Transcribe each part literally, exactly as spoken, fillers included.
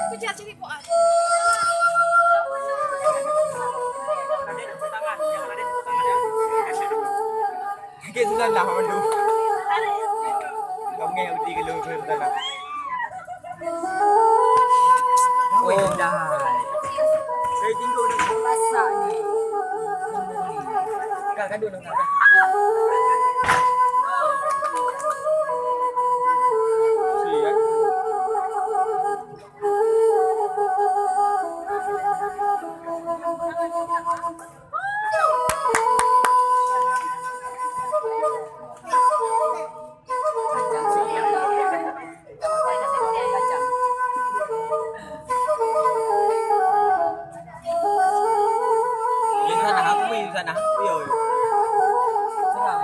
Aku cari-cari Fuad. Kakek susah dah, aduh. Kamu yang uji kalau susah dah. Oh, dah. Saya tinggal di masak ni. Kak, kadu dong, Kak. Sih, ya. Ini sana aku, ini sana aku, yo. Sana.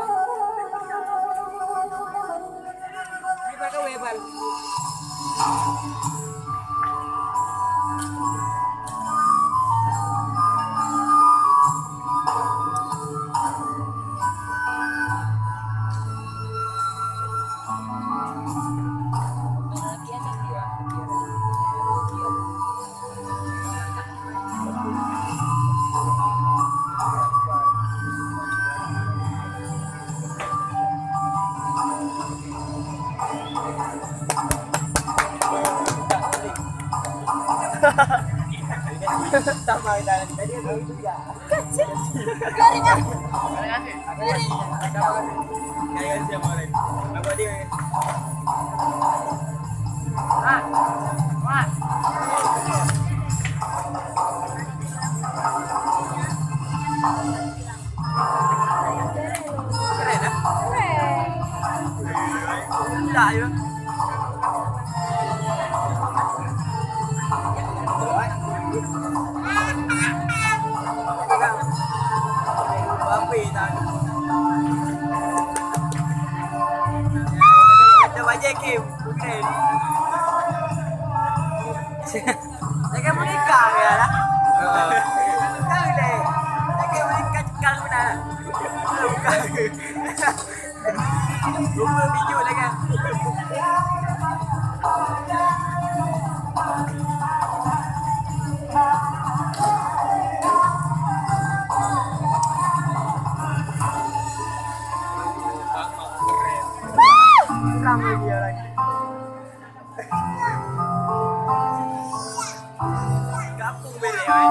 Sama kita. Jadi, Ada wajah Kim. Lagi menikah ya lah. Kan leh. Lagi menikah cekal benar. Bukan. Lupa bijou lagi. Pulang lagi ya lagi. Kampung bere, eh.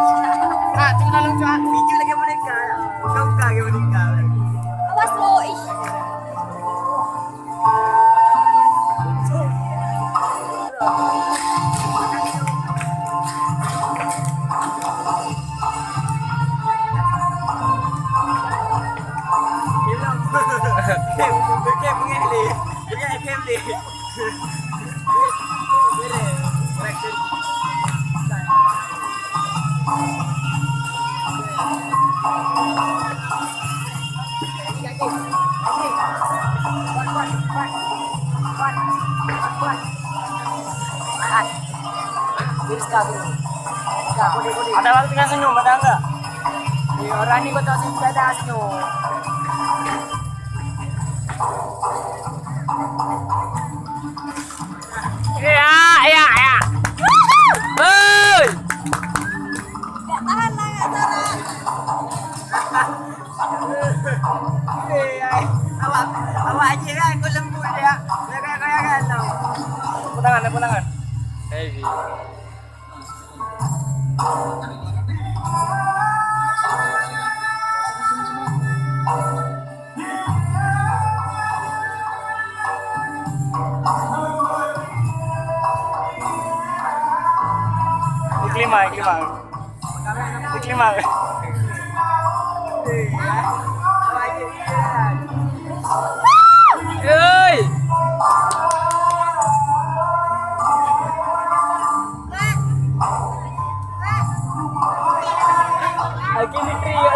Nah, tu dalam cak. Bijou lagi boneka. Kau buka lagi boneka. Awas lo, ih. Okey, okey, okey. Ada orang tengah senyum, ada enggak? Ya, orang ni kau tahu sini ada senyum. Ya, ya, ya. Hei. Tak tahan lah, tak tahan. Hei, ai. Awak, awak aja kan, kau lembut dia. Jangan goyang-goyang tau. Tepuk tangan, tepuk tangan. Heavy. Kelima, kelima. Kelima. Hei. Lagi ni tri ya.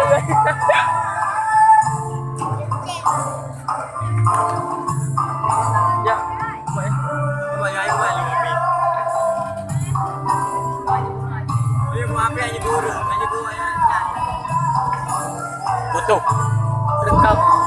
Ya. Foto. Rekam.